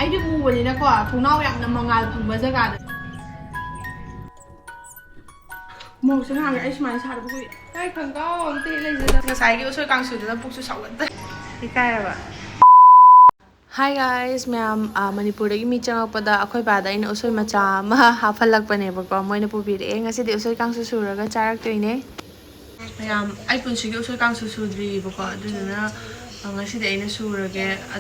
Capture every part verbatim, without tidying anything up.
ꯑꯩꯗꯤ ꯃꯨꯕꯅꯤꯅꯀꯣ, ꯊꯣꯡꯅꯥꯎ ꯌꯥꯝꯅ ꯃꯉꯥꯜ ꯐꯪꯕ ꯖꯒꯥꯗ꯫ ꯃꯣꯔꯣꯛꯁꯦ ꯉꯥꯡꯉꯦ, ꯑꯩ ꯁꯨꯃꯥꯏꯅ ꯁꯥꯗꯕ ꯀꯨꯏꯔꯦ꯫ ꯑꯩ ꯈꯪꯒꯥꯎ ꯑꯝꯇ ꯂꯩꯖꯗ꯫ ꯉꯁꯥꯏꯒꯤ ꯎꯁꯣꯏ ꯀꯥꯡꯁꯨꯗꯨꯅ ꯄꯨꯛꯁꯨ ꯁꯥꯎꯒꯠꯇ꯫ ꯏꯀꯥꯏꯔꯕ? Hi guys, ꯃꯌꯥꯝ, ꯑ, ꯃꯅꯤꯄꯨꯔꯗꯒꯤ ꯃꯤ ꯆꯪꯉꯛꯄꯗ ꯑꯩꯈꯣꯏ ꯕꯥꯗ ꯑꯩꯅ ꯎꯁꯣꯏ ꯃꯆꯥ ꯑꯃ ꯍꯥꯞꯍꯜꯂꯛꯄꯅꯦꯕꯀꯣ, ꯃꯣꯏꯅ ꯄꯨꯕꯤꯔꯛꯑꯦ꯫ ꯉꯁꯤꯗꯤ ꯎꯁꯣꯏ ꯀꯥꯡꯁꯨ ꯁꯨꯔꯒ ꯆꯥꯔꯛꯇꯣꯏꯅꯦ꯫ ꯃꯌꯥꯝ, ꯑꯩ ꯄꯨꯟꯁꯤꯒꯤ ꯎꯁꯣꯏ ꯀꯥꯡꯁꯨ ꯁꯨꯗ꯭ꯔꯤꯕꯀꯣ, ꯑꯗꯨꯗꯨꯅ, ꯑ, ꯉꯁꯤꯗꯤ ꯑꯩꯅ ꯁꯨꯔꯒꯦ꯫ ꯑ,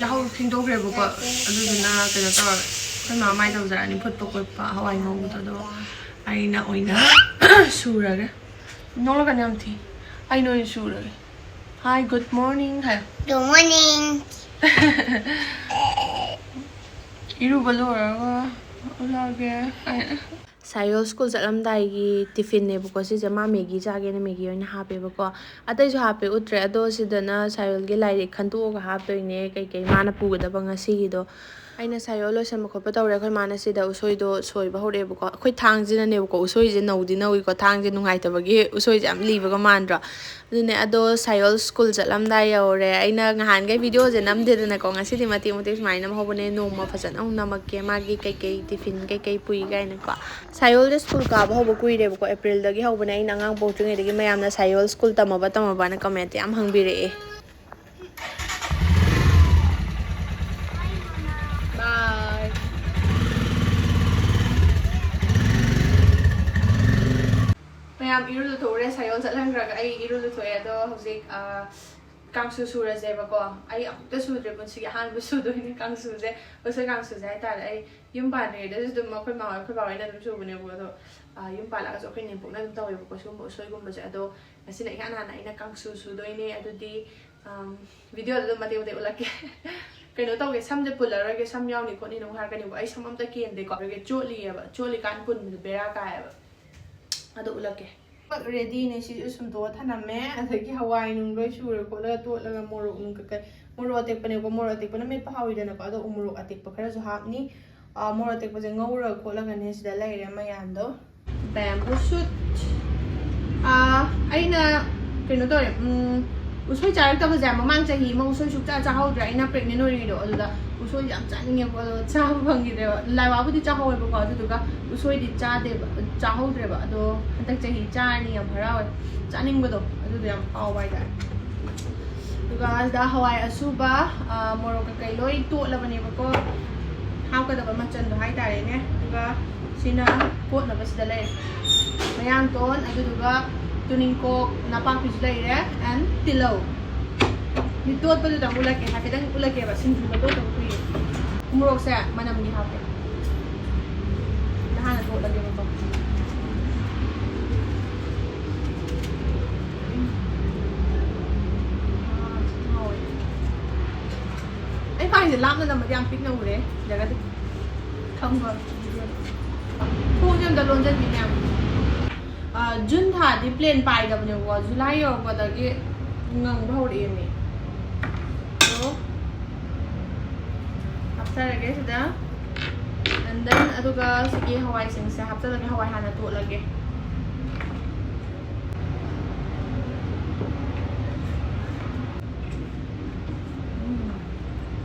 ꯌꯥꯍꯧ ꯊꯦꯡꯗꯣꯛꯈ꯭ꯔꯦꯕꯀꯣ, ꯑꯗꯨꯗꯨꯅ ꯀꯩꯅꯣ ꯇꯧꯔꯒꯦ, ꯑꯩꯈꯣꯏ ꯃꯥ ꯃꯥꯏ ꯇꯧꯖꯔꯛꯑꯅꯤ, ꯐꯨꯠꯄ ꯈꯣꯠꯄ, ꯍꯋꯥꯏ ꯉꯧꯕꯗꯣ, ꯑꯗꯣ ꯑꯩꯅ ꯑꯣꯏꯅ ꯁꯨꯔꯒꯦ꯫ ꯅꯣꯛꯂꯛꯀꯅꯤ ꯌꯥꯝ ꯊꯤ, ꯑꯩꯅ ꯑꯣꯏꯅ ꯁꯨꯔꯒꯦ꯫ Hi, good morning ꯍꯥꯏꯌꯣ꯫ Good morning. ꯏꯔꯨꯕ ꯂꯣꯏꯔꯒ ꯎꯠꯂꯛꯑꯒꯦ꯫ ꯁꯥꯏꯌꯣꯜ ꯁ꯭ꯀꯨꯜ ꯆꯠꯂꯝꯗꯥꯏꯒꯤ ꯇꯤꯐꯤꯟꯅꯦꯕꯀꯣ ꯁꯤꯁꯦ꯫ ꯃꯥ ꯃꯦꯒꯤ ꯆꯥꯒꯦꯅ ꯃꯦꯒꯤ ꯑꯣꯏꯅ ꯍꯥꯞꯄꯦꯕꯀꯣ꯫ ꯑꯇꯩꯁꯨ ꯍꯥꯞꯄꯦ, ꯎꯠꯇ꯭ꯔꯦ꯫ ꯑꯗꯣ ꯁꯤꯗꯅ ꯁꯥꯏꯌꯣꯜꯒꯤ ꯂꯥꯏꯔꯤꯛ ꯈꯟꯇꯣꯛꯑꯒ ꯍꯥꯞꯇꯣꯏꯅꯦ, ꯀꯩꯀꯩ ꯃꯥꯅ ꯄꯨꯒꯗꯕ ꯉꯁꯤꯒꯤꯗꯣ꯫ ꯑꯩꯅ ꯁꯥꯏꯌꯣꯜ ꯂꯣꯏꯁꯟꯕ ꯈꯣꯠꯄ ꯇꯧꯔꯦ꯫ ꯑꯩꯈꯣꯏ ꯃꯥꯅ ꯁꯤꯗ ꯎꯁꯣꯏꯗꯣ ꯁꯣꯏꯕ ꯍꯧꯔꯛꯑꯦꯕꯀꯣ꯫ ꯑꯩꯈꯣꯏ ꯊꯥꯡꯁꯤꯅꯅꯦꯕꯀꯣ, ꯎꯁꯣꯏꯁꯦ ꯅꯧꯗꯤ ꯅꯧꯏꯀꯣ, ꯊꯥꯡꯁꯦ ꯅꯨꯡꯉꯥꯏꯇꯕꯒꯤ꯫ ꯎꯁꯣꯏꯁꯦ ꯌꯥꯝ ꯂꯤꯕꯒ ꯃꯥꯟꯗ꯭ꯔꯣ? ꯑꯗꯨꯅꯦ꯫ ꯑꯗꯣ ꯁꯥꯏꯌꯣꯜ ꯁ꯭ꯀꯨꯜ ꯆꯠꯂꯝꯗꯥꯏ ꯌꯧꯔꯦ꯫ ꯑꯩꯅ ꯉꯍꯥꯟꯈꯩ ꯚꯤꯗꯤꯑꯣꯁꯦ ꯅꯝꯗꯦꯗꯅꯀꯣ, ꯉꯁꯤꯗꯤ ꯃꯇꯦꯛ ꯃꯇꯦꯛ ꯁꯨꯃꯥꯏꯅ ꯅꯝꯍꯧꯕꯅꯦ꯫ ꯅꯣꯡꯃ ꯐꯖꯅ ꯑꯃꯨꯛ ꯅꯝꯃꯛꯀꯦ, ꯃꯥꯒꯤ ꯀꯩꯀꯩ ꯇꯤꯐꯤꯟ ꯀꯩꯀꯩ ꯄꯨꯏ ꯀꯥꯏꯅꯀꯣ꯫ ꯁꯥꯏꯌꯣꯜꯗ ꯁ꯭ꯀꯨꯜ ꯀꯥꯕ ꯍꯧꯕ ꯀꯨꯏꯔꯦꯕꯀꯣ, ꯑꯦꯄ꯭ꯔꯤꯜꯗꯒꯤ ꯍꯧꯕꯅꯦ꯫ ꯑꯩꯅ ꯑꯉꯥꯡ ꯄꯣꯛꯇ꯭ꯔꯤꯉꯩꯗꯒꯤ ꯃꯌꯥꯝꯅ "ꯁꯥꯏꯌꯣꯜ ꯁ꯭ꯀꯨꯜ ꯇꯝꯃꯕ, ꯇꯝꯃꯕꯅ?" ꯀꯃꯦꯟꯇ ꯌꯥꯝ ꯍꯪꯕꯤꯔꯛꯑꯦ꯫ ꯃꯌꯥꯝ ꯏꯔꯨ ꯂꯨꯊꯣꯛꯎꯔꯦ, ꯁꯥꯏꯌꯣꯜ ꯆꯠꯍꯟꯈ꯭ꯔꯒ ꯑꯩ ꯏꯔꯨ ꯂꯨꯊꯣꯛꯑꯦ꯫ ꯑꯗꯣ ꯍꯧꯖꯤꯛ, ꯑ, ꯀꯥꯡꯁꯨ ꯁꯨꯔꯁꯦꯕꯀꯣ꯫ ꯑꯩ ꯑꯃꯨꯛꯇ ꯁꯨꯗ꯭ꯔꯦ ꯄꯨꯟꯁꯤꯒꯤ, ꯑꯍꯥꯟꯕ ꯁꯨꯗꯣꯏꯅꯦ ꯀꯥꯡꯁꯨꯁꯦ, ꯎꯁꯣꯏ ꯀꯥꯡꯁꯨꯁꯦ ꯍꯥꯏꯇꯥꯔꯦ꯫ ꯑꯩ ꯌꯨꯝ ꯄꯥꯟꯗ꯭ꯔꯤꯉꯩꯗꯁꯨ ꯑꯗꯨꯝ ꯑꯩꯈꯣꯏ ꯃꯥ ꯍꯣꯏ, ꯑꯩꯈꯣꯏ ꯕꯥ ꯍꯣꯏꯅ ꯑꯗꯨꯝ ꯁꯨꯕꯅꯦꯕ꯫ ꯑꯗꯣ, ꯑ, ꯌꯨꯝ ꯄꯥꯜꯂꯛꯑꯒꯁꯨ ꯑꯩꯈꯣꯏ ꯅꯦꯝꯄꯣꯛꯅ ꯑꯗꯨꯝ ꯇꯧꯋꯦꯕꯀꯣ ꯁꯤꯒꯨꯝꯕ ꯎꯁꯣꯏꯒꯨꯝꯕꯁꯦ꯫ ꯑꯗꯣ ꯉꯁꯤꯅ ꯏꯍꯥꯟ ꯍꯥꯟꯅ ꯑꯩꯅ ꯀꯥꯡꯁꯨ ꯁꯨꯗꯣꯏꯅꯦ꯫ ꯑꯗꯨꯗꯤ, ꯑꯝ, ꯚꯤꯗꯤꯑꯣꯗ ꯑꯗꯨꯝ ꯃꯇꯦꯛ ꯃꯇꯦꯛ ꯎꯠꯂꯛꯀꯦ꯫ ꯀꯩꯅꯣ ꯇꯧꯒꯦ, ꯁꯝꯁꯦ ꯄꯨꯜꯂꯔꯣꯏꯒꯦ, ꯁꯝ ꯌꯥꯎꯅꯤ ꯈꯣꯠꯅꯤꯅ ꯑꯃꯨꯛ ꯍꯥꯏꯔꯛꯀꯅꯤꯕ꯫ ꯑꯩ ꯁꯝ ꯑꯝꯇ ꯀꯦꯟꯗꯦꯀꯣ, ꯑꯗꯨꯒꯤ ꯆꯣꯠꯂꯤꯑꯕ, ꯆꯣꯠꯂꯤꯀꯥꯟ ꯄꯨꯟꯕꯗꯣ ꯕꯦꯔꯥ ꯀꯥꯏꯌꯦꯕ꯫ ꯑꯗꯣ ꯎꯠꯂꯛꯀꯦ꯫ ꯔꯦꯗꯤꯅꯦ, ꯁꯤꯁꯨ ꯁꯨꯝꯇꯣꯛꯑ ꯊꯅꯝꯃꯦ꯫ ꯑꯗꯒꯤ ꯍꯋꯥꯏ ꯅꯨꯡ ꯂꯣꯏ ꯁꯨꯔ ꯈꯣꯠꯂꯒ ꯇꯣꯠꯂꯒ ꯃꯣꯔꯣꯛ ꯅꯨꯡ ꯀꯩꯀꯩ, ꯃꯣꯔꯣꯛ ꯑꯇꯦꯛꯄꯅꯦꯀꯣ, ꯃꯣꯔꯣꯛ ꯑꯇꯦꯛꯄꯅ ꯃꯦꯠꯄ ꯍꯥꯎꯋꯤꯗꯅꯀꯣ꯫ ꯑꯗꯣ ꯎ ꯃꯣꯔꯣꯛ ꯑꯇꯦꯛꯄ ꯈꯔꯁꯨ ꯍꯥꯞꯅꯤ꯫ ꯑ, ꯃꯣꯔꯣꯛ ꯑꯇꯦꯛꯄꯁꯦ ꯉꯧꯔꯒ ꯈꯣꯠꯂꯒꯅꯦ ꯁꯤꯗ ꯂꯩꯔꯦ ꯃꯌꯥꯝꯗꯣ꯫ Bamboo shoot꯫ ꯑ, ꯑꯩꯅ ꯀꯩꯅꯣ ꯇꯧꯔꯦ, ꯎꯝ, ꯎꯁꯣꯏ ꯆꯥꯔꯛꯇꯕꯁꯦ ꯃꯃꯥꯡ ꯆꯍꯤ ꯑꯃ ꯎꯁꯣꯏ ꯁꯨꯛꯆꯥ ꯆꯥꯍꯧꯗ꯭ꯔꯦ꯫ ꯑꯩꯅ pregnant ꯑꯣꯏꯔꯤꯉꯩꯗꯣ ꯑꯗꯨꯗ ꯎꯁꯣꯏ ꯌꯥꯝ ꯆꯥꯅꯤꯡꯉꯦꯕꯀꯣ, ꯑꯗꯣ ꯆꯥꯕ ꯐꯪꯈꯤꯗ꯭ꯔꯦꯕ꯫ ꯂꯥꯏꯋꯥꯕꯨꯗꯤ ꯆꯥꯍꯧꯋꯦꯕꯀꯣ, ꯑꯗꯨꯗꯨꯒ ꯎꯁꯣꯏꯗꯤ ꯆꯥꯗꯦꯕ, ꯆꯥꯍꯧꯗ꯭ꯔꯦꯕ꯫ ꯑꯗꯣ ꯍꯟꯗꯛ ꯆꯍꯤ ꯆꯥꯔꯅꯤ, ꯌꯥꯝ ꯍꯔꯥꯎꯋꯦ꯫ ꯆꯥꯅꯤꯡꯕꯗꯣ ꯑꯗꯨꯗꯣ ꯌꯥꯝ ꯐꯥꯎꯕ ꯍꯥꯏꯇꯥꯔꯦ꯫ ꯑꯗꯨꯒ ꯁꯤꯗ ꯍꯋꯥꯏ ꯑꯁꯨꯕ, ꯑ, ꯃꯣꯔꯣꯛ ꯀꯩꯀꯩ ꯂꯣꯏ ꯇꯣꯠꯂꯕꯅꯦꯕꯀꯣ, ꯍꯥꯞꯀꯗꯕ ꯃꯆꯜꯗꯣ ꯍꯥꯏꯇꯥꯔꯦꯅꯦ꯫ ꯑꯗꯨꯒ ꯁꯤꯅ ꯀꯣꯠꯅꯕ ꯁꯤꯗ ꯂꯩꯔꯦ꯫ ꯃꯌꯥꯡꯇꯣꯟ, ꯑꯗꯨꯗꯨꯒ ꯇꯨꯅꯤꯡꯀꯣꯛ ꯅꯄꯥꯛꯄꯤꯁꯨ ꯂꯩꯔꯦ, and ꯇꯤꯜꯍꯧ꯫ ꯃꯤ ꯇꯣꯠꯄꯗꯨꯗ ꯎꯠꯂꯛꯀꯦ, ꯍꯥꯏꯐꯦꯠꯇꯪ ꯎꯠꯂꯛꯀꯦꯕ, ꯁꯤꯡꯖꯨꯒ ꯇꯣꯠꯇꯕ ꯀꯨꯏꯔꯦ꯫ ꯎꯃꯣꯔꯣꯛꯁꯦ ꯃꯅꯝꯒꯤ ꯍꯥꯞꯀꯦ꯫ ꯁꯤꯗ ꯍꯥꯟꯅ ꯇꯣꯠꯂꯒꯦꯕꯀꯣ꯫ ꯎꯝ꯫ ꯑꯥ, ꯍꯥꯎꯋꯦ꯫ ꯑꯩ ꯐꯥꯏꯁꯦ ꯂꯥꯞꯅ ꯅꯝꯕꯗꯤ ꯌꯥꯝ ꯄꯤꯛꯅ ꯎꯔꯦ, ꯁꯤꯗꯒꯗꯤ ꯈꯪꯕ video꯫ ꯊꯣꯡꯁꯦ ꯑꯝꯇ ꯂꯣꯟꯖꯟꯕꯤ ꯃꯌꯥꯝ꯫ ꯑꯥ, ꯖꯨꯟ ꯊꯥꯗꯤ plane ꯄꯥꯏꯗꯕꯅꯦꯕꯀꯣ, ꯖꯨꯂꯥꯏ ꯌꯧꯔꯛꯄꯗꯒꯤ ꯉꯪꯕ ꯍꯧꯔꯛꯑꯦꯃꯤ꯫ ꯑꯗꯣ ꯍꯥꯞꯆꯔꯒꯦ ꯁꯤꯗ꯫ And then ꯑꯗꯨꯒ ꯁꯤꯒꯤ ꯍꯋꯥꯏꯁꯤꯡꯁꯦ ꯍꯥꯞꯆꯤꯜꯂꯒꯦ, ꯍꯋꯥꯏ ꯍꯥꯟꯅ ꯇꯣꯠꯂꯒꯦ꯫ ꯎꯝ꯫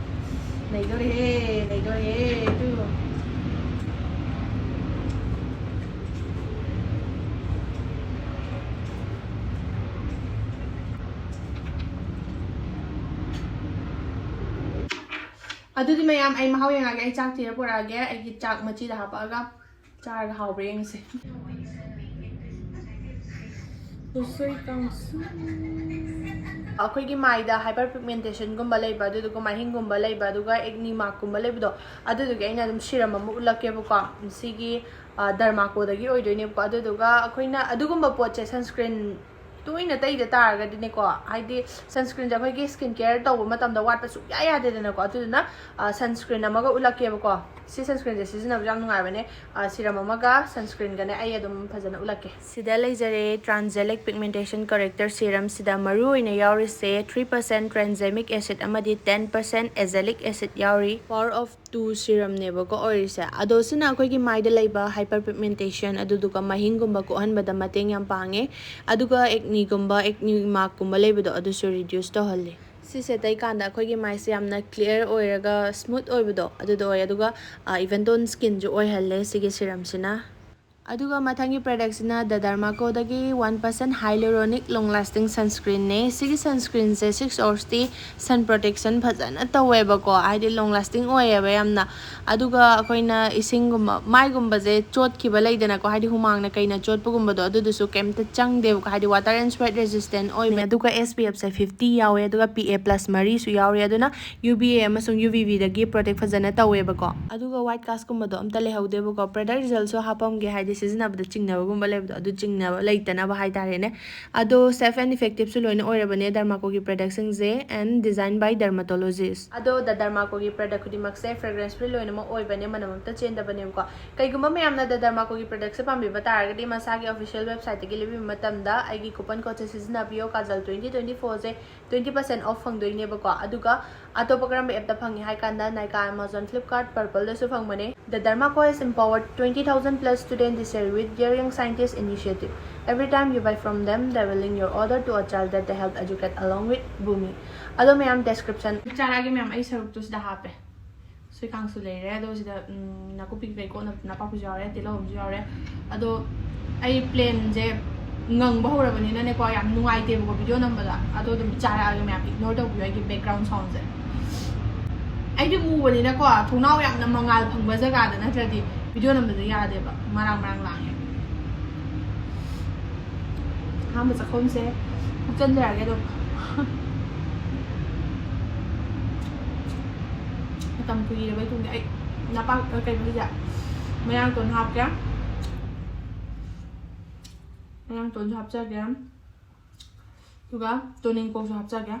ꯅꯩꯗꯣꯔꯦꯍꯦ, ꯅꯩꯗꯣꯔꯦꯍꯦ, ꯇꯨ꯫ ꯑꯗꯨꯗꯤ ꯃꯌꯥꯝ, ꯑꯩ ꯃꯍꯥꯎ ꯌꯦꯡꯉꯛꯑꯒꯦ꯫ ꯑꯩ ꯆꯥꯛ ꯊꯤꯔ ꯄꯨꯔꯛꯑꯒꯦ꯫ ꯑꯩꯒꯤ ꯆꯥꯛ ꯃꯆꯤꯗ ꯍꯥꯞꯄꯛꯑꯒ ꯆꯥꯔꯒ ꯍꯥꯎꯕ꯭ꯔꯥ ꯌꯦꯡꯉꯁꯦ꯫ ꯎꯁꯣꯏ ꯀꯥꯡꯁꯨ꯫ ꯑꯩꯈꯣꯏꯒꯤ ꯃꯥꯏꯗ hyperpigmentationꯒꯨꯝꯕ ꯂꯩꯕ, ꯑꯗꯨꯗꯨꯒ ꯃꯥꯏꯍꯤꯡꯒꯨꯝꯕ ꯂꯩꯕ, ꯑꯗꯨꯒ acne markꯀꯨꯝꯕ ꯂꯩꯕꯗꯣ, ꯑꯗꯨꯗꯨꯒꯤ ꯑꯩꯅ ꯑꯗꯨꯝ serum ꯑꯃ ꯎꯠꯂꯛꯀꯦꯕꯀꯣ꯫ ꯁꯤꯒꯤ, ꯑ, Dermacoꯗꯒꯤ ꯑꯣꯏꯗꯣꯏꯅꯦꯕꯀꯣ꯫ ꯑꯗꯨꯗꯨꯒ ꯑꯩꯈꯣꯏꯅ ꯑꯗꯨꯒꯨꯝꯕ ꯄꯣꯠꯁꯦ sunscreen ꯇꯣꯏꯅ ꯇꯩꯗ ꯇꯥꯔꯒꯗꯤꯅꯦꯀꯣ, ꯍꯥꯏꯗꯤ sunscreenꯁꯦ ꯑꯩꯈꯣꯏꯒꯤ skin care ꯇꯧꯕ ꯃꯇꯝꯗ ꯋꯥꯠꯄ ꯁꯨꯡꯌꯥ ꯌꯥꯗꯦꯗꯅꯀꯣ꯫ ꯑꯗꯨꯗꯨꯅ, ꯑ, sunscreen ꯑꯃꯒ ꯎꯠꯂꯛꯀꯦꯕꯀꯣ꯫ ꯁꯤ sunscreenꯁꯦ ꯁꯤꯖꯤꯟꯅꯕꯁꯨ ꯌꯥꯝ ꯅꯨꯡꯉꯥꯏꯕꯅꯦ꯫ ꯑ, serum ꯑꯃꯒ sunscreenꯒꯅꯦ ꯑꯩ ꯑꯗꯨꯝ ꯐꯖꯅ ꯎꯠꯂꯛꯀꯦ꯫ ꯁꯤꯗ ꯂꯩꯖꯔꯦ, Tranxelic Pigmentation Corrector Serum꯫ ꯁꯤꯗ ꯃꯔꯨ ꯑꯣꯏꯅ ꯌꯥꯎꯔꯤꯁꯦ three percent tranexamic acid ꯑꯃꯗꯤ ten percent azelaic acid ꯌꯥꯎꯔꯤ꯫ Power of two serumꯅꯦꯕꯀꯣ ꯑꯣꯏꯔꯤꯁꯦ꯫ ꯑꯗꯣ ꯁꯤꯅ ꯑꯩꯈꯣꯏꯒꯤ ꯃꯥꯏꯗ ꯂꯩꯕ hyperpigmentation ꯑꯗꯨꯗꯨꯒ ꯃꯍꯤꯡꯒꯨꯝꯕ ꯀꯣꯛꯍꯟꯕꯗ ꯃꯇꯦꯡ ꯌꯥꯝ ꯄꯥꯡꯉꯦ꯫ ꯑꯗꯨꯒ acne ꯅꯤꯒꯨꯝꯕ ꯑꯦꯛꯅꯤ ꯃꯥꯔꯛꯀꯨꯝꯕ ꯂꯩꯕꯗꯣ ꯑꯗꯨꯁꯨ ꯔꯤꯗ꯭ꯌꯨꯁ ꯇꯧꯍꯜꯂꯦ꯫ ꯁꯤꯁꯦ ꯇꯩꯀꯥꯟꯗ ꯑꯩꯈꯣꯏꯒꯤ ꯃꯥꯏꯁꯦ ꯌꯥꯝꯅ ꯀ꯭ꯂꯤꯌꯥꯔ ꯑꯣꯏꯔꯒ ꯁ꯭ꯃꯨꯠ ꯑꯣꯏꯕꯗꯣ ꯑꯗꯨꯗꯣ ꯑꯣꯏ, ꯑꯗꯨꯒ ꯏꯚꯟ ꯇꯣꯟ ꯁ꯭ꯀꯤꯟꯁꯨ ꯑꯣꯏꯍꯜꯂꯦ ꯁꯤꯒꯤ ꯁꯤꯔꯝꯁꯤꯅ꯫ ꯑꯗꯨꯒ ꯃꯊꯪꯒꯤ ꯄ꯭ꯔꯗꯛꯁꯤꯅ ꯗ ꯗꯔꯃꯥꯀꯣꯗꯒꯤ ꯋꯥꯟ ꯄꯔꯁꯦꯟ ꯍꯥꯏꯂꯨꯔꯣꯅꯤꯛ ꯂꯣꯡ ꯂꯥꯁꯇꯤꯡ ꯁꯟꯁ꯭ꯀ꯭ꯔꯤꯟꯅꯦ꯫ ꯁꯤꯒꯤ ꯁꯟꯁ꯭ꯀ꯭ꯔꯤꯟꯁꯦ ꯁꯤꯛꯁ ꯑꯋꯥꯔꯁꯇꯤ ꯁꯟ ꯄ꯭ꯔꯣꯇꯦꯛꯁꯟ ꯐꯖꯅ ꯇꯧꯋꯦꯕꯀꯣ, ꯍꯥꯏꯗꯤ ꯂꯣꯡ ꯂꯥꯁꯇꯤꯡ ꯑꯣꯏꯌꯦꯕ ꯌꯥꯝꯅ꯫ ꯑꯗꯨꯒ ꯑꯩꯈꯣꯏꯅ ꯏꯁꯤꯡꯒꯨꯝꯕ, ꯃꯥꯏꯒꯨꯝꯕꯁꯦ ꯆꯣꯠꯈꯤꯕ ꯂꯩꯗꯅꯀꯣ, ꯍꯥꯏꯗꯤ ꯍꯨꯃꯥꯡꯅ ꯀꯩꯅ ꯆꯣꯠꯄꯒꯨꯝꯕꯗꯣ, ꯑꯗꯨꯗꯨꯁꯨ ꯀꯩꯝꯇ ꯆꯪꯗꯦꯕꯀꯣ, ꯍꯥꯏꯗꯤ water and sweat resistant ꯑꯣꯏꯕꯅꯦ꯫ ꯑꯗꯨꯒ S P F ꯁꯦ fifty ꯌꯥꯎꯋꯦ, ꯑꯗꯨꯒ P A plus ꯃꯔꯤꯁꯨ ꯌꯥꯎꯔꯤ, ꯑꯗꯨꯅ U V A ꯑꯃꯁꯨꯡ U V B ꯗꯒꯤ ꯄ꯭ꯔꯣꯇꯦꯛ ꯐꯖꯅ ꯇꯧꯋꯦꯕꯀꯣ꯫ ꯑꯗꯨꯒ ꯋꯥꯏꯠ ꯀꯥꯁꯀꯨꯝꯕꯗꯣ ꯑꯝꯇ ꯂꯩꯍꯧꯗꯦꯕꯀꯣ꯫ ꯄ꯭ꯔꯗꯛ ꯔꯤꯖꯜꯁꯨ ꯍꯥꯞꯄꯝꯒꯦ, ꯍꯥꯏꯗꯤ ꯁꯤꯖꯤꯟꯅꯕꯗ ꯆꯤꯡꯅꯕꯒꯨꯝꯕ ꯂꯩꯕꯗꯣ, ꯑꯗꯨ ꯆꯤꯡꯅꯕ ꯂꯩꯇꯅꯕ ꯍꯥꯏꯇꯥꯔꯦꯅꯦ꯫ ꯑꯗꯣ safe and effectiveꯁꯨ ꯂꯣꯏꯅ ꯑꯣꯏꯔꯕꯅꯦ ꯗꯔꯃꯥꯀꯣꯒꯤ ꯄ꯭ꯔꯗꯛꯁꯤꯡꯁꯦ, and design by dermatologist꯫ ꯑꯗꯣ ꯗ ꯗꯔꯃꯥꯀꯣꯒꯤ ꯄ꯭ꯔꯗꯛ ꯈꯨꯗꯤꯡꯃꯛꯁꯦ fragrance free ꯂꯣꯏꯅꯃꯛ ꯑꯣꯏꯕꯅꯦ, ꯃꯅꯝ ꯑꯝꯇ ꯆꯦꯟꯗꯕꯅꯦꯕꯀꯣ꯫ ꯀꯩꯒꯨꯝꯕ ꯃꯌꯥꯝꯅ ꯗ ꯗꯔꯃꯥꯀꯣꯒꯤ ꯄ꯭ꯔꯗꯛꯁꯦ ꯄꯥꯝꯕꯤꯕ ꯇꯥꯔꯒꯗꯤ ꯃꯁꯥꯒꯤ official websiteꯇꯒꯤ ꯂꯩꯕꯤꯕ ꯃꯇꯝꯗ ꯑꯩꯒꯤ coupon codeꯁꯦ ꯁꯤꯖꯤꯟꯅꯕꯤꯌꯣ, Kajal twenty twenty fourꯁꯦ twenty percent off ꯐꯪꯗꯣꯏꯅꯦꯕꯀꯣ꯫ ꯑꯗꯨꯒ ꯑꯇꯣꯞꯄ ꯀꯔꯝꯕ appꯇ ꯐꯪꯉꯤ ꯍꯥꯏ ꯀꯥꯟꯗ Nykaa, Amazon, Flipkart, Purpleꯗꯁꯨ ꯐꯪꯕꯅꯦ꯫ The Dermaco has empowered twenty thousand plus students this year with their Young Scientist initiative. Every time you buy from them, they will link your order to a child that they help educate along with Bhumi. ꯑꯗꯣ ꯃꯌꯥꯝ description ꯆꯥꯔꯛꯑꯒꯦ ꯃꯌꯥꯝ, ꯑꯩ ꯁꯔꯨꯛꯇꯨ ꯁꯤꯗ ꯍꯥꯞꯄꯦ꯫ ꯁꯨꯏꯀꯥꯡꯁꯨ ꯂꯩꯔꯦ, ꯑꯗꯣ ꯁꯤꯗ ꯎꯝ, ꯅꯥꯀꯨꯞꯄꯤ ꯀꯩꯀꯩ ꯀꯣꯠꯅꯕ ꯅꯄꯥꯛꯄꯤꯁꯨ ꯌꯥꯎꯔꯦ, ꯇꯤꯜꯍꯧ ꯑꯃꯁꯨ ꯌꯥꯎꯔꯦ꯫ ꯑꯗꯣ ꯑꯩ ꯄ꯭ꯂꯦꯟꯁꯦ ꯉꯪꯕ ꯍꯧꯔꯕꯅꯤꯅꯅꯦꯀꯣ, ꯌꯥꯝ ꯅꯨꯡꯉꯥꯏꯇꯦꯕꯀꯣ ꯚꯤꯗꯤꯑꯣ ꯅꯝꯕꯗ꯫ ꯑꯗꯣ ꯑꯗꯨꯝ ꯆꯥꯔꯛꯑꯒꯦ ꯃꯌꯥꯝ, ignore ꯇꯧꯕꯤꯌꯣ ꯑꯩꯒꯤ background soundꯁꯦ꯫ ꯑꯩꯗꯤ ꯃꯨꯕꯅꯤꯅꯀꯣ, ꯊꯣꯡꯅꯥꯎ ꯌꯥꯝꯅ ꯃꯉꯥꯜ ꯐꯪꯕ ꯖꯒꯥꯗ ꯅꯠꯇ꯭ꯔꯗꯤ ꯚꯤꯗꯤꯑꯣ ꯅꯝꯕꯁꯦ ꯌꯥꯗꯦꯕ, ꯃꯔꯥꯡ ꯃꯔꯥꯡ ꯂꯥꯡꯉꯦ꯫ ꯑꯍꯥꯟꯕ ꯆꯥꯛꯈꯨꯝꯁꯦ ꯍꯥꯞꯆꯤꯟꯖꯔꯒꯦ ꯑꯗꯨꯝ꯫ ꯃꯇꯝ ꯀꯨꯏꯔꯕꯩ ꯇꯨꯡꯗ ꯑꯩ ꯅꯄꯥꯛ ꯀꯩꯅꯣꯁꯤꯗ ꯃꯌꯥꯡꯇꯣꯟ ꯍꯥꯞꯀꯦ꯫ ꯃꯌꯥꯡꯇꯣꯟꯁꯨ ꯍꯥꯞꯆꯒꯦ꯫ ꯑꯗꯨꯒ ꯇꯣꯅꯤꯡꯀꯣꯛꯁꯨ ꯍꯥꯞꯆꯒꯦ꯫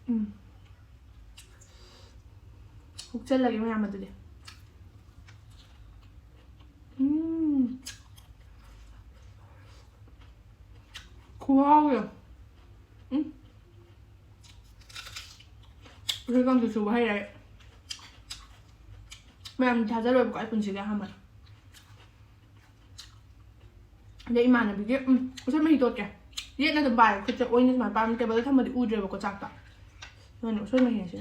ꯎꯝ꯫ ꯍꯨꯛꯆꯜꯂꯒꯦ ꯃꯌꯥꯝ ꯑꯗꯨꯗꯤ꯫ ꯎꯝ꯫ ꯈꯨꯍꯥꯎꯁꯦ꯫ ꯎꯝ꯫ ꯎꯁꯣꯏ ꯀꯥꯡꯁꯨ ꯁꯨꯕ ꯍꯩꯔꯦ ꯑꯩ꯫ ꯃꯌꯥꯝ ꯊꯥꯖꯔꯣꯏꯕꯀꯣ, ꯑꯩ ꯄꯨꯟꯁꯤꯒꯤ ꯑꯍꯥꯟꯕꯅꯦ꯫ ꯑꯗꯩ ꯏꯃꯥꯟꯅꯕꯤꯒꯤ, ꯎꯝ, ꯎꯁꯣꯏ ꯃꯍꯤ ꯇꯣꯠꯀꯦ꯫ ꯌꯦꯠꯅ ꯑꯗꯨꯝ ꯄꯥꯏꯔꯦ, ꯈꯨꯠꯁꯦ ꯑꯣꯏꯅ ꯁꯨꯃꯥꯏꯅ ꯄꯥꯏꯔꯝ, ꯇꯦꯕꯜꯗ ꯊꯝꯃꯗꯤ ꯎꯗ꯭ꯔꯦꯕꯀꯣ ꯆꯥꯛꯇ꯫ ꯑꯗꯨꯅ ꯎꯁꯣꯏ ꯃꯍꯤꯁꯦ꯫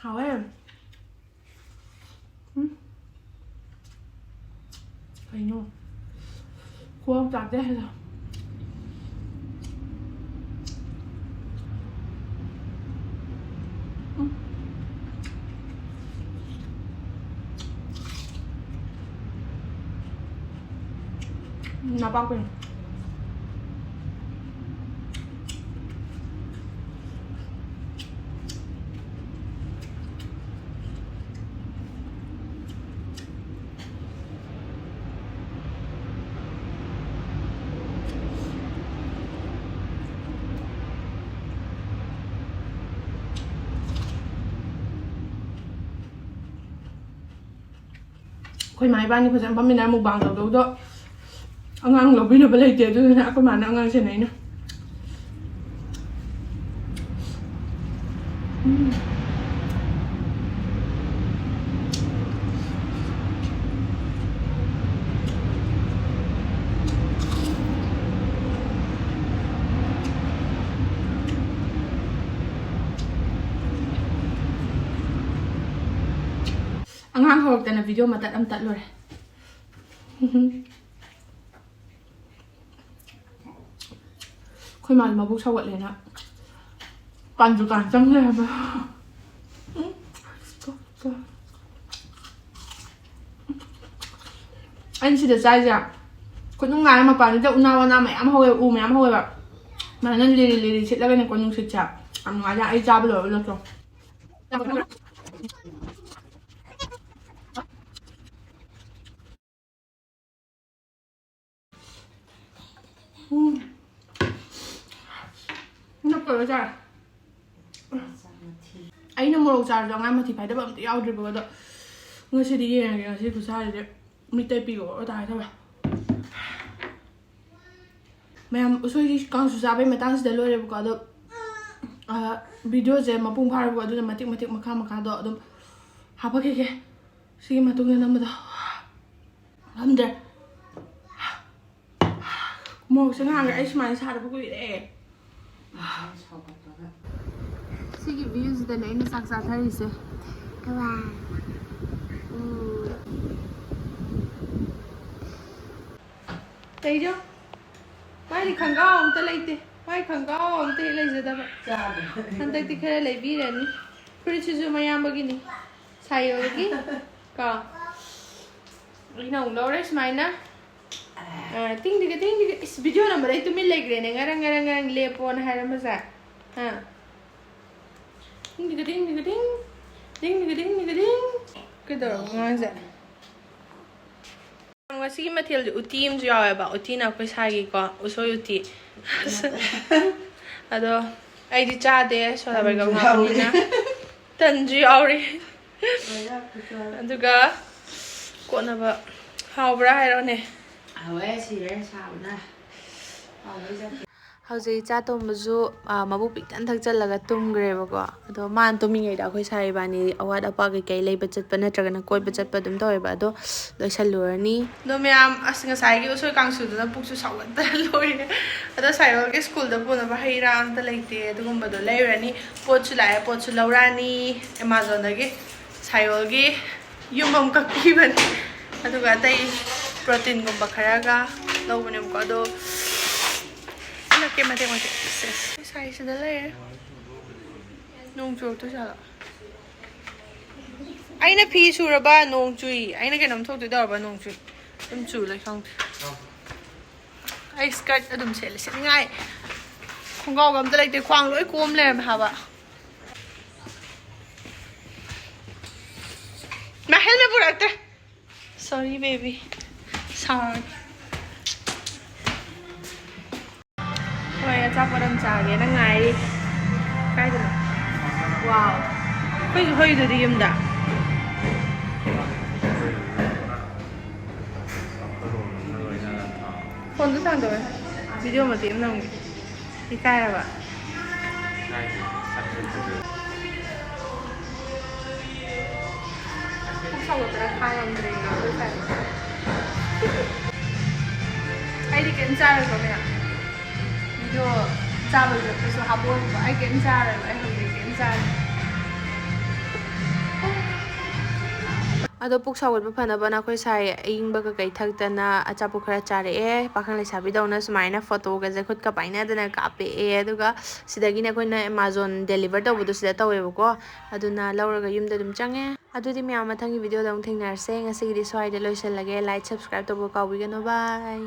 ꯍꯥꯎꯋꯦ꯫ ꯎꯝ꯫ ꯀꯩꯅꯣ? ꯈꯨꯍꯥꯎ ꯆꯥꯗꯦ ꯍꯥꯏꯗꯣ꯫ ꯎꯝ꯫ ꯅꯄꯥꯛꯄꯤꯅꯦ꯫ ꯑꯩꯈꯣꯏ ꯏꯃꯥ ꯏꯕꯥꯅꯤ ꯐꯖꯅ ꯐꯝꯃꯤꯟꯅꯔ mukbang ꯇꯧꯗꯧꯗꯣ ꯑꯉꯥꯡ ꯂꯧꯕꯤꯅꯕ ꯂꯩꯇꯦ, ꯑꯗꯨꯗꯨꯅ ꯑꯩꯈꯣꯏ ꯃꯥꯅ ꯑꯉꯥꯡ ꯁꯦꯟꯅꯩꯅꯦ꯫ ꯎꯝ꯫ ꯑꯉꯥꯡ ꯍꯧꯔꯛꯇꯅ video ꯃꯇꯠ ꯑꯃ ꯇꯠꯂꯨꯔꯦ꯫ ꯑꯩꯈꯣꯏ ꯃꯥꯒꯤ ꯃꯕꯨꯛ ꯁꯧꯒꯠꯂꯦꯅ ꯄꯥꯟ ꯗꯨꯀꯥꯟ ꯆꯪ ꯂꯩꯔꯝꯃꯦ꯫ ꯑꯩꯅ ꯁꯤꯗ ꯆꯥꯏꯁꯦ ꯈꯨꯅꯨꯡꯉꯥꯏ ꯑꯃ, ꯃꯄꯥꯟꯁꯤꯗ ꯎꯅꯥ ꯋꯥꯅꯥ ꯃꯌꯥꯝ ꯍꯧꯋꯦ, ꯎ ꯃꯌꯥꯝ ꯍꯧꯋꯦꯕ꯫ ꯁꯨꯃꯥꯏꯅ ꯂꯤꯔꯤ ꯂꯤꯔꯤ ꯁꯤꯠꯂꯒꯅꯦꯀꯣ ꯅꯨꯡꯁꯤꯠꯁꯦ꯫ ꯌꯥꯝ ꯅꯨꯡꯉꯥꯏꯖꯥꯠꯅꯤ꯫ ꯑꯩ ꯆꯥꯕ ꯂꯣꯏꯔꯒ ꯎꯠꯂꯛꯀꯦ꯫ ꯎꯝ꯫ ꯅꯞꯄꯒ ꯆꯥꯔꯦ꯫ ꯑꯩꯅ ꯃꯣꯔꯣꯛ ꯆꯥꯔꯁꯨ ꯑꯉꯥꯡ ꯃꯊꯤ ꯐꯥꯏꯗꯕ ꯑꯝꯇ ꯌꯥꯎꯗ꯭ꯔꯤꯕꯀꯣ, ꯑꯗꯣ ꯉꯁꯤꯗꯤ ꯌꯦꯡꯉꯒꯦ, ꯉꯁꯤ ꯈꯨꯠꯁꯥꯁꯤꯗꯤ ꯃꯤꯠ ꯇꯩ ꯄꯤꯒꯣ ꯇꯥꯔꯦ ꯇꯧꯋꯦ꯫ ꯃꯌꯥꯝ ꯎꯁꯣꯏꯒꯤ ꯀꯥꯡꯁꯨ ꯆꯥꯕꯩ ꯃꯇꯥꯡꯁꯤꯗ ꯂꯣꯏꯔꯦꯕꯀꯣ, ꯑꯗꯣ, ꯑ, videoꯁꯦ ꯃꯄꯨꯡ ꯐꯥꯔꯕꯀꯣ, ꯑꯗꯨꯅ ꯃꯇꯦꯛ ꯃꯇꯦꯛ ꯃꯈꯥ ꯃꯈꯥꯗꯣ ꯑꯗꯨꯝ ꯍꯥꯄꯛꯈꯤꯒꯦ꯫ ꯁꯤꯒꯤ ꯃꯇꯨꯡꯗ ꯅꯝꯕꯗꯣ ꯉꯝꯗ꯭ꯔꯦ꯫ ꯃꯣꯔꯣꯛꯁꯦ ꯉꯥꯡꯈ꯭ꯔꯦ, ꯑꯩ ꯁꯨꯃꯥꯏꯅ ꯁꯥꯗꯕ ꯀꯨꯏꯔꯦ꯫ ꯁꯤꯒꯤ ꯚ꯭ꯌꯨꯁꯤꯗꯅꯦ ꯑꯩꯅ ꯆꯥꯛ ꯆꯥꯊꯔꯤꯁꯦ꯫ ꯎꯝ꯫ ꯀꯩꯅꯣ? ꯃꯥꯏꯗꯤ ꯈꯪꯒꯥꯎ ꯑꯝꯇ ꯂꯩꯇꯦ꯫ ꯃꯥꯏ ꯈꯪꯒꯥꯎ ꯑꯝꯇ ꯍꯦꯛ ꯂꯩꯖꯗꯕ꯫ ꯍꯟꯗꯛꯇꯤ ꯈꯔ ꯂꯩꯕꯤꯔꯅꯤ꯫ ꯐꯨꯔꯤꯠꯁꯤꯁꯨ ꯃꯌꯥꯝꯕꯒꯤꯅꯤ꯫ ꯁꯥꯏꯌꯣꯒꯤ꯫ ꯀꯣ꯫ ꯑꯩꯅ ꯑꯃꯨꯛ ꯂꯧꯔꯦ ꯁꯨꯃꯥꯏꯅ꯫ ꯑ, ꯇꯤꯡ ꯇꯤꯡꯒ ꯇꯤꯡ ꯇꯤꯡꯒ꯫ ꯏꯁ, ꯚꯤꯗꯤꯑꯣ ꯅꯝꯕꯗ ꯑꯩ ꯇꯨꯃꯤꯟ ꯂꯩꯈ꯭ꯔꯦꯅꯦ꯫ ꯉꯔꯪ ꯉꯔꯪ ꯉꯔꯪ ꯂꯦꯞꯄꯣꯅ ꯍꯥꯏꯔꯝꯕꯁꯦ꯫ ꯑ꯫ ꯇꯤꯡ ꯇꯤꯡꯒ ꯇꯤꯡ ꯇꯤꯡꯒ ꯇꯤꯡ꯫ ꯇꯤꯡ ꯇꯤꯡꯒ ꯇꯤꯡ ꯇꯤꯡꯒ ꯇꯤꯡ꯫ ꯀꯩꯗꯧꯔꯕ ꯑꯉꯥꯡꯁꯦ? ꯉꯁꯤꯒꯤ ꯃꯊꯦꯜꯁꯦ ꯎꯇꯤ ꯑꯃꯁꯨ ꯌꯥꯎꯋꯦꯕ꯫ ꯎꯇꯤꯅ ꯑꯩꯈꯣꯏ ꯁꯥꯏꯒꯤꯀꯣ, ꯎꯁꯣꯏ ꯎꯇꯤ꯫ ꯑꯗꯣ ꯑꯩꯗꯤ ꯆꯥꯗꯦ, ꯁꯣꯗꯥ ꯕꯥꯏꯒꯞ ꯇꯟꯁꯨ ꯌꯥꯎꯔꯤ꯫ ꯍꯥꯞꯄꯅꯤꯅ꯫ ꯇꯟꯁꯨ ꯌꯥꯎꯔꯤ꯫ ꯂꯣꯏꯅ ꯍꯥꯞꯄꯁꯨ ꯌꯥꯎꯔꯦ꯫ ꯑꯗꯨꯒ ꯀꯣꯠꯅꯕ꯫ ꯍꯥꯎꯕ꯭ꯔꯥ ꯍꯥꯏꯔꯛꯑꯣꯅꯦ꯫ ꯍꯥꯎꯋꯦ, ꯁꯤꯔꯦ ꯁꯥꯕꯅ꯫ ꯍꯥꯎꯕꯩ ꯆꯠꯈꯤ꯫ ꯍꯧꯖꯤꯛ ꯏꯆꯥ ꯇꯣꯝꯕꯁꯨ, ꯑ, ꯃꯕꯨꯛ ꯄꯤꯛꯇꯟ ꯊꯛꯆꯜꯂꯒ ꯇꯨꯝꯈ꯭ꯔꯦꯕꯀꯣ꯫ ꯑꯗꯣ ꯃꯥꯅ ꯇꯨꯝꯃꯤꯉꯩꯗ ꯑꯩꯈꯣꯏ ꯁꯥꯏ ꯏꯕꯥꯅꯤ ꯑꯋꯥꯠ ꯑꯄꯥ ꯀꯩꯀꯩ ꯂꯩꯕ ꯆꯠꯄ ꯅꯠꯇ꯭ꯔꯒꯅ ꯀꯣꯏꯕ ꯆꯠꯄ ꯑꯗꯨꯝ ꯇꯧꯋꯦꯕ꯫ ꯑꯗꯣ ꯂꯣꯏꯁꯜꯂꯨꯔꯅꯤ꯫ ꯑꯗꯣ ꯃꯌꯥꯝ, ꯑꯁ, ꯉꯁꯥꯏꯒꯤ ꯎꯁꯣꯏ ꯀꯥꯡꯁꯨꯗꯨꯅ ꯄꯨꯛꯁꯨ ꯁꯥꯎꯒꯠꯇꯅ ꯂꯣꯏꯔꯦ꯫ ꯑꯗꯣ ꯁꯥꯏꯌꯣꯜꯒꯤ ꯁ꯭ꯀꯨꯜꯗ ꯄꯨꯅꯕ ꯍꯩ ꯔꯥ ꯑꯝꯇ ꯂꯩꯇꯦ꯫ ꯑꯗꯨꯒꯨꯝꯕꯗꯣ ꯂꯩꯔꯨꯔꯅꯤ꯫ ꯄꯣꯠꯁꯨ ꯂꯥꯛꯑꯦ, ꯄꯣꯠꯁꯨ ꯂꯧꯔꯛꯑꯅꯤ ꯑꯦꯃꯥꯖꯣꯟꯗꯒꯤ꯫ ꯁꯥꯏꯌꯣꯜꯒꯤ ꯌꯨꯝ ꯑꯃ ꯀꯛꯄꯤꯕꯅꯤ꯫ ꯑꯗꯨꯒ ꯑꯇꯩ ꯄ꯭ꯔꯣꯇꯤꯟꯒꯨꯝꯕ ꯈꯔꯒ ꯂꯧꯕꯅꯦꯕꯀꯣ꯫ ꯑꯗꯣ ꯍꯜꯂꯛꯀꯦ ꯃꯇꯦꯛ ꯃꯇꯦꯛ꯫ ꯁꯦ, ꯁꯥꯏꯁꯤꯗ ꯂꯩꯔꯦ꯫ ꯅꯣꯡ ꯆꯨꯔꯛꯇꯣꯏ ꯖꯥꯠꯂꯣ? ꯑꯩꯅ ꯐꯤ ꯁꯨꯔꯕ ꯅꯣꯡ ꯆꯨꯏ, ꯑꯩꯅ ꯀꯩꯅꯣꯝ ꯊꯣꯛꯇꯣꯏ ꯇꯧꯔꯕ ꯅꯣꯡ ꯆꯨꯏ꯫ ꯑꯗꯨꯝ ꯆꯨ ꯂꯩ ꯈꯪꯗꯦ꯫ ꯑꯩ skirt ꯑꯗꯨꯝ ꯁꯦꯠꯂꯦ, ꯁꯦꯠꯅꯤꯡꯉꯥꯏ ꯈꯣꯡꯒ꯭ꯔꯥꯎꯒ ꯑꯝꯇ ꯂꯩꯇꯦ, ꯈ꯭ꯋꯥꯡ ꯂꯣꯏ ꯀꯣꯝ ꯂꯩꯔꯝꯃꯦ ꯍꯥꯏꯕ꯫ ꯃꯥ helmet ꯄꯨꯔꯛꯇ꯭ꯔꯦ꯫ Sorry baby, sorry꯫ ꯍꯣꯏ, ꯑꯆꯥꯄꯣꯠ ꯑꯃ ꯆꯥꯒꯦꯅ ꯉꯥꯏꯔꯤ꯫ ꯀꯥꯏꯗꯅꯣ? Wow꯫ ꯑꯩꯈꯣꯏꯒꯤ ꯍꯣꯏꯗꯨꯗꯤ ꯌꯨꯝꯗ꯫ ꯐꯣꯟꯗꯣ ꯊꯥꯡꯗꯣꯛꯑꯦ꯫ ꯚꯤꯗꯤꯑꯣ ꯃꯇꯦꯛ ꯑꯃ ꯅꯝꯒꯦ꯫ ꯏꯀꯥꯏꯔꯕ? ꯁꯥꯎꯒꯠꯄꯅ ꯈꯥꯡꯉꯝꯗ꯭ꯔꯦ ꯑꯩꯈꯣꯏ ꯁ꯭ꯋꯥꯏꯗ꯫ ꯑꯩꯗꯤ ꯀꯩꯝ ꯆꯥꯔꯣꯏꯀꯣ ꯃꯌꯥꯝ꯫ ꯚꯤꯗꯤꯑꯣ ꯆꯥꯕꯒꯤ ꯈꯛꯇꯁꯨ ꯍꯥꯞꯄꯛꯑꯣꯏꯕ꯫ ꯑꯩ ꯀꯩꯝ ꯆꯥꯔꯣꯏꯕ꯫ ꯑꯩ ꯍꯧꯖꯤꯛ ꯀꯩꯝ ꯆꯥꯔꯣꯏ꯫ ꯑꯗꯣ ꯄꯨꯛ ꯁꯥꯎꯒꯠꯄ ꯐꯅꯕꯅ ꯑꯩꯈꯣꯏ ꯁꯥꯏ ꯑꯏꯪꯕ ꯀꯩꯀꯩ ꯊꯛꯇꯅ ꯑꯆꯥꯄꯣꯠ ꯈꯔ ꯆꯥꯔꯛꯑꯦ꯫ ꯄꯥꯈꯪ ꯂꯩꯁꯥꯕꯤꯗꯧꯅ ꯁꯨꯃꯥꯏꯅ ꯐꯣꯇꯣꯒꯁꯦ ꯈꯨꯠꯀ ꯄꯥꯏꯅꯗꯅ ꯀꯥꯞꯄꯛꯑꯦ꯫ ꯑꯗꯨꯒ ꯁꯤꯗꯒꯤꯅꯦ ꯑꯩꯈꯣꯏꯅ Amazon deliver ꯇꯧꯕꯗꯣ ꯁꯤꯗ ꯇꯧꯋꯦꯕꯀꯣ꯫ ꯑꯗꯨꯅ ꯂꯧꯔꯒ ꯌꯨꯝꯗ ꯑꯗꯨꯝ ꯆꯪꯉꯦ꯫ ꯑꯗꯨꯗꯤ ꯃꯌꯥꯝ ꯃꯊꯪꯒꯤ ꯚꯤꯗꯤꯑꯣꯗ ꯑꯃꯨꯛ ꯊꯦꯡꯅꯔꯁꯦ꯫ ꯉꯁꯤꯒꯤꯗꯤ ꯁ꯭ꯋꯥꯏꯗ ꯂꯣꯏꯁꯤꯜꯂꯒꯦ꯫ Like, subscribe ꯇꯧꯕ ꯀꯥꯎꯕꯤꯒꯅꯨ꯫ Bye꯫